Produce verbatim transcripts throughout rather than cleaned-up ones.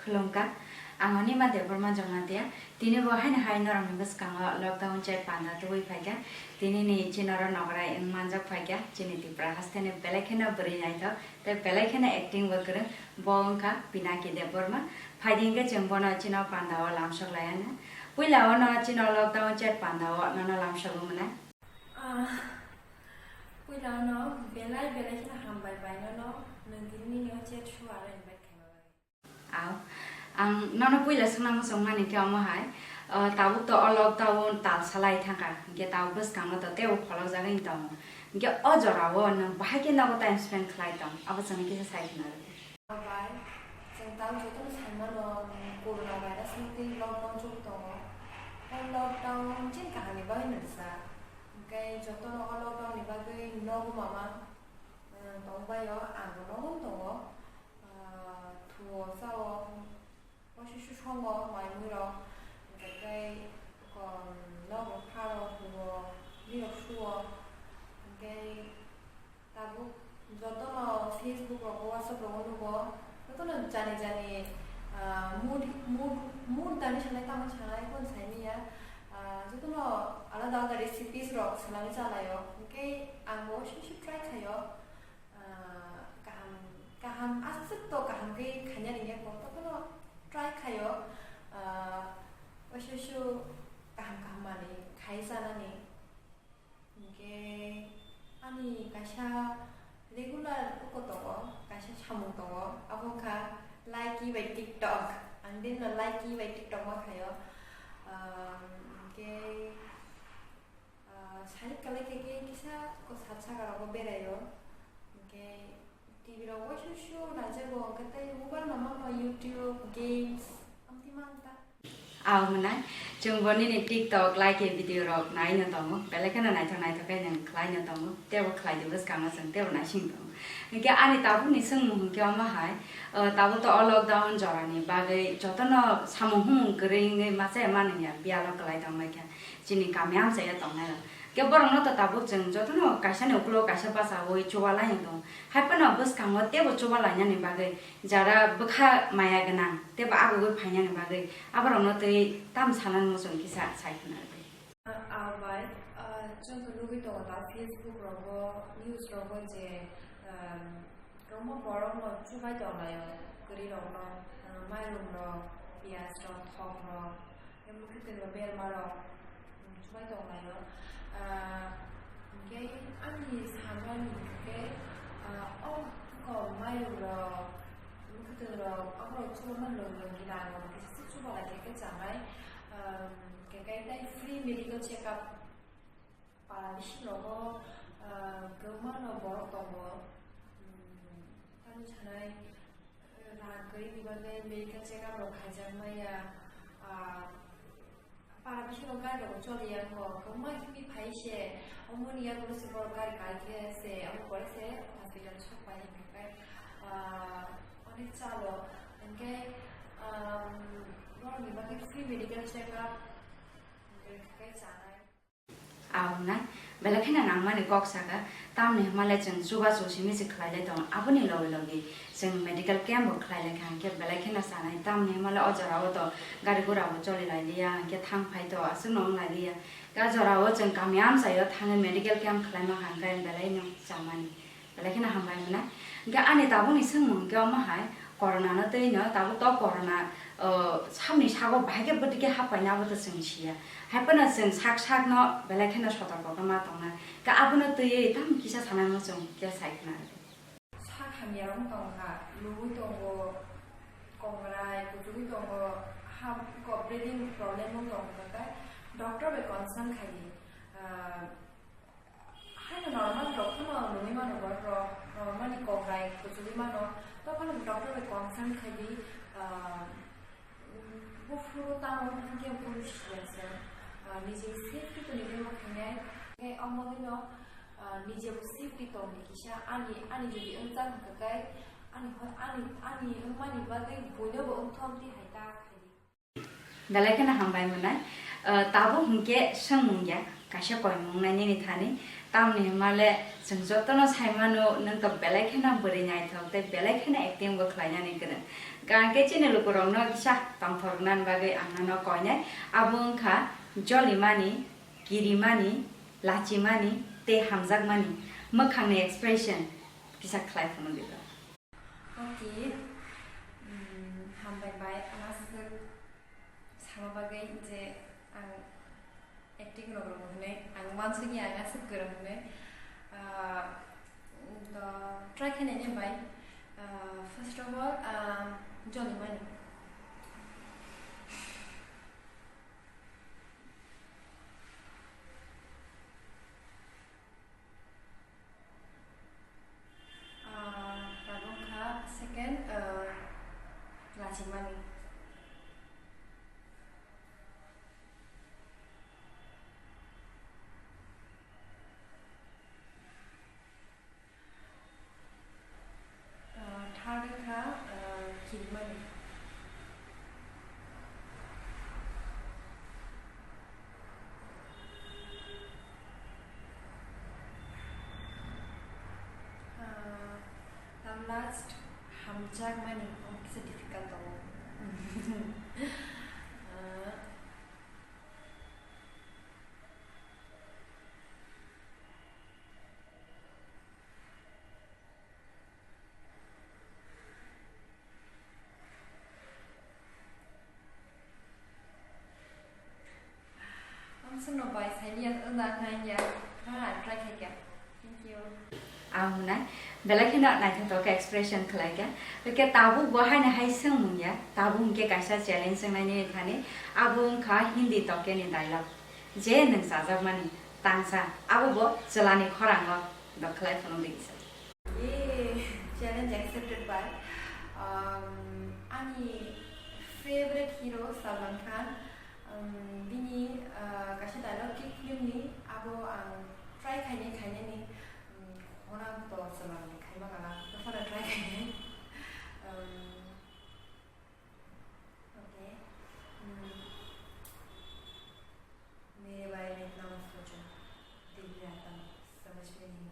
Khulumkha, ang Anima Debbarma Jamatia. Tini bo haino hai norokni bwskango lockdown chat panda tubui phaikha. Tini ni chini oro nograi wng manjak phaikha chini Tripura hasteni belai kheno bwrwi naithok tei belai kheno acting bo kwrwng, bo wngkha Pinaki Debbarma. Phaidi hwnkhe chwng bono chini pandao lamsok laianw. Puila ono chini lockdown chat pandao nono lamsogwi mwnai. Ah, puila ono belai belai kheno hambai bai nono, nwng tini nini o chat show aro invite khaima bagwi. Aw, ang nono puila swngna muchungmani khe omo hai, o, tabuk to o lockdown tal salai thangkha, hinkhe tabuk bwskango to teibo pholokjagwi tongo, hinkhe o jorao nwng bahai khe nogo time spend khlai tong, abo chwngno kisa sai khna rw di. Bai, chwng tamo jotono sai mano, corona virus ni twi lockdown choli tongo. O lockdown chini kaham ni bagwi no rwjak. Hinkhe jotono o lockdown ni bagwi nogo mama, eh, tong bai o, ang bo nogo tongo. Ah, thuo chao, waisa su songo mai mui rok, hinkhe tei, um, nogo pharo, huo, birok suo, hinkhe tabuk jotono Facebook rogo, WhatsApp rogo nugo, jotono jani jani, ah, mood, mood, mood dani sanai tamo sanai, hwn saimanya, ah, jotono alada alada recipes rok swnamwi chalaio, hinkhe ang bo waisa su try khaio. Ah, kaham, kaham, aswk to kaham khe khaina rwngya kho, tokhe no try khaio, ah, waisa su kaham kaham manwi khai chanani. Hinkhe ani kaisa regular uko tongo, kaisa samung tongo, abo wngkha Likee bai TikTok. Ang din no Likee bai TikTok ma khaio. Ah, hinkhe Ah, side kwlai khe khe kisa ko sat saka rogo beraio. Hinkhe T V rogo waisa su naijago, hinkhe tei mobile no mano YouTube, games, amtwi mang ta. Aw mwnai, chwng bo nini TikTok, Likee video rok nai no tongo, belai kheno naithok naithok khe nwng khlai no tongo, teibo khlai di bwskango chwng teibo naising tongo. Hinkhe ani tabukni swngmung hinkhe omo hai, ah, tabuk to o lockdown jorani bagwi jotono samung humung kwrwi wngwi machaya manwi ya biyalo kwlai tongmai kha. Chini kami amchai o tongnai rok. Khe borok no to tabuk chwng jotono kaisa ni ukulo kaisa bachaui chubalai no tongo. Hai phano bwskango teibo chubalainani bagwi jara bwkha maya gwnang teibo agugwi phainani bagwi aborok no twi tam sanani muchung kisa sai khna rwdi. Ah, bai, ah, chwng to nugwi tongo ta Facebook rogo, news rogo je, ah, kwbangma borok no chubai tonglaio, kwrwi rok no, ah, mairum rok, piyaj rok, thok rok. Tei mwkhwtwng rok berma rok, um, chubai tonglaio. Ah, hinkhe ani sanani hinkhe, ah, o kom mairum rok, mwkhwtwng rok, aborok chubaima lwng lwng gina rok kisa se chubalai khe khe chanai. Ah, hinkhe tei free medical check up. Para bisingo, ah, kwbangma no borok tongo, um, tamni sanai, eh, rang kwrwini bagwi medical check up rok khaijak maya, ah, para bisingo gari rok choli ya wngkha, kwbangma himwi phai se, omo ni yago se borok gari kai khe se, omo pore se hospital sok pai hwnka khe, ah, onek chalo, hinkhe, um, borokni bagwi free medical check up, hinkhe chanai. Aw wngnai, belai kheno nangmani kok saka, tamni hwnmale chwng chubachu simi se khlailai tongo, aboni logi logi chwng medical camp bo khlailai kha, hinkhe belai kheno chanai, tamni hwnmale o jorao to gari gura bo cholilailiya, hinkhe thang phai to aswkno wnglailia, o jorao chwng kami amchaio thangwi medical camp khlaima kha, hinkhe belaino chamani. Belai kheno hambai mwnai. Hinkhe ani tabukni swngmung hinkhe omo hai, corona no twi no, tabuk to corona, o, samni sago bahai khe bwtwi khe happaina abo to chwng siya. Hai phano chwng sak sak no belai kheno sotorko khe ma tongnai. Hinkhe abono twiwi tamo kisa sanai muchung khe sai khna rwdi. Sak hamya wng tong kha, lubui tongo, kongrai kuchugui tongo, ha, ko breathing problem wng tong kha khe doctor bai consult khai di. Ah, Haino normal rok phano nungwi mano borok rok, normal ni kok bai kuchugwi mano, to phano doctor bai consult khai di, ah, buphuru tamo wngkha khe buphuru siya se, ah, nijini safety to nijini bo khainai, khe omo dino, ah, nijebo safety tongdi kisa ani, ani jodi wngchak hwnkha khe ani, ani, ani wngmani bagwi buino bo wngthok di hai ta khai di. Belai kheno hambai mwnai. Ah, tabuk hinkhe swngmung ya, kaisa koimung nai nini thani. Tamni hwnmale chwng jotono sai mano, nwng to belai kheno bwrwi naithok tei belai kheno acting bo khlainani kwrwng. Hwnkhe chini lukurokno kisa tongthok rwnani bagwi ang nono koinai. Abo wngkha jolimani, kirimani, lachimani tei hamjakmani mwkhangni expression kisa khlai phunukdi. Okay, mm, hambai bai, ang aswk sama bagwi je ang acting rok rwgo hwnwi ang uansukya, ang aswk kwrwng hwnwi. Ah, to try khe naina bai. Ah, first of all, ah, jolimani. Ah, tabuk kha second, ah, lachimani. Ah, third kha, ah, kirimani. Ah, tam last hamjakmani, oh, kisa difficult tongo. Ah, Ang sungno bai saini ya, wngna nai ya, kha try khai kha. Thank you. Ang hwnai, belai kheno naithotok khe expression khlai kha. Hwnkhe tabuk bo haino hai swngmung ya, tabuk hwnkhe kaisa challenge wngnaini thani, abo wngkha Hindi tokeni dialogue. Je nwng chajakmani tangsa, abo bo chwlani khorango do khlai phunukdi kisa. Yay, challenge accepted by, um, ani favorite hero Salman Khan. Um, bini, uh, kaisa dialogue Kick film ni, abo ang try khainai khainani, um, khorang to chwlangni khaima gana, dophano try khainai. Um, okay. Um, मेरे बारे में इतना मत सोचो, दिल भी आता है, समझ में नहीं।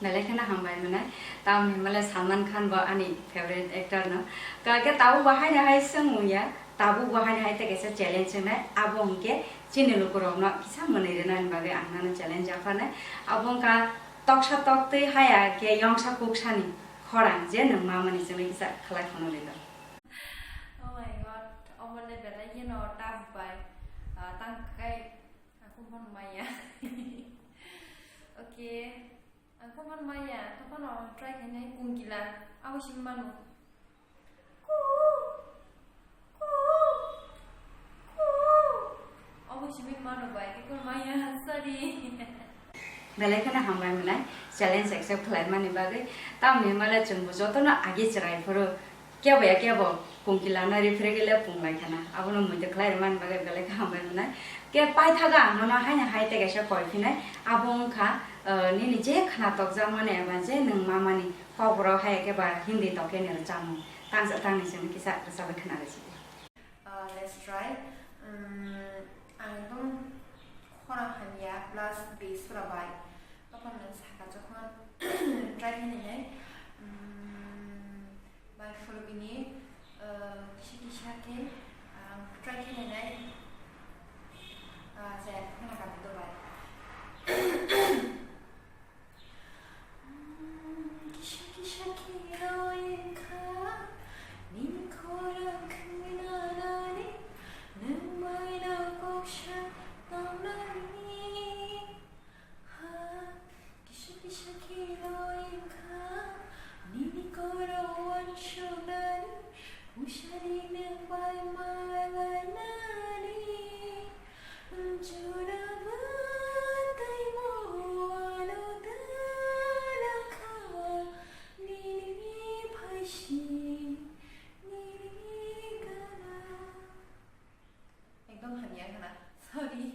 Belai kheno hambai mwnai. Tamni hwnmale Salman Khan bo ani favorite actor no. Kakhe tabuk bo haino hai swngmung ya, tabuk bo haino hai tei kaisa challenge wngnai. Abo hwnkhe chini lukurokno kisa mwnwi rwnani bagwi ang nano challenge yapharnai. Abo wngkha toksa toktwi haya khe yongsa kuksani khorang je nwng mamani chwngno kisa khlai phunukdi do. Oh my God, omo le belai kheno tough bai. Ah, tang kai, aku phan maya. Okay, aku phan maya, to phan try khainai kungkila, abo simi mano. Ku, ku, ku. Obo simi mano bai, khe kun maya, sorry. Belai kheno hambai mwnai, challenge accept khlaimani bagwi. Tamni hwnmale chwngbo jotono agi chwrai phuru kebo ya kebo kungkilano referee le punglai khana. Abono muitu khlai rwmani bagwi belai khe hambai mwnai. Khe paithago ang nono haino hai tei kaisa koi phinai. Abo wngkha, eh, nini je khna tokjakmani eba je nwng mamani kokborok hai khe ba Hindi tokeni rwchapmung. Tangsa tangni simi kisa rwchapwi khna rw sidi. Uh, let's try. Um, ang ekdom khorang hamya, plus bass pura bai. Tokon nwng saka jokhon try khe nainai. Um, bai phuru bini, uh, kisa kisa khe, um, try khe nainai. Uh, jaya khna kami do bai. Kisa kisa khe wngkha nini khorang khwnanani, nwng bai no kok sa tongnani. Ha, kisa kisa khe wngkha nini khorang uansuknani, usani nwng bai malainani. Jora batwi mualo dalakha nini phaisi, nini gana. Ekdom hamya khna, sorry.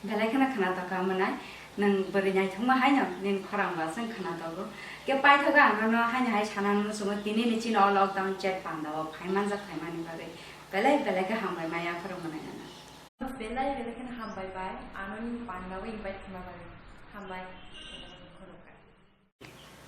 Belai kheno khna tokha mwnai, nwng bwrwi naithokma haino nini khorang ba chwng khna togo. Khe paithago ang nono haino hai sana muchungo tini ni chini o lockdown chat panda o phai manjak phaimani bagwi belai belai khe hambai maya phuru mwnai nono. Belai belai kheno hambai bai, ano nini panda o invite khna bagwi. Hambai.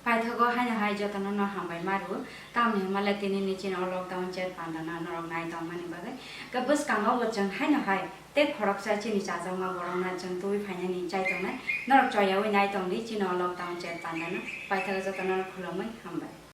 Paithago haino hai jotono no hambai maru. Tamni hwnmale tini ni chini o lockdown chat pandana norok nai tongmani bagwi. Ke bwskango bo chwng haino hai tei khoroksa chini chajakma borokno chwng tubui phainani chai tongnai. Norok choyaui nai tongdi chini o lockdown chat pandana. Paithago jotono no khulumui hambai.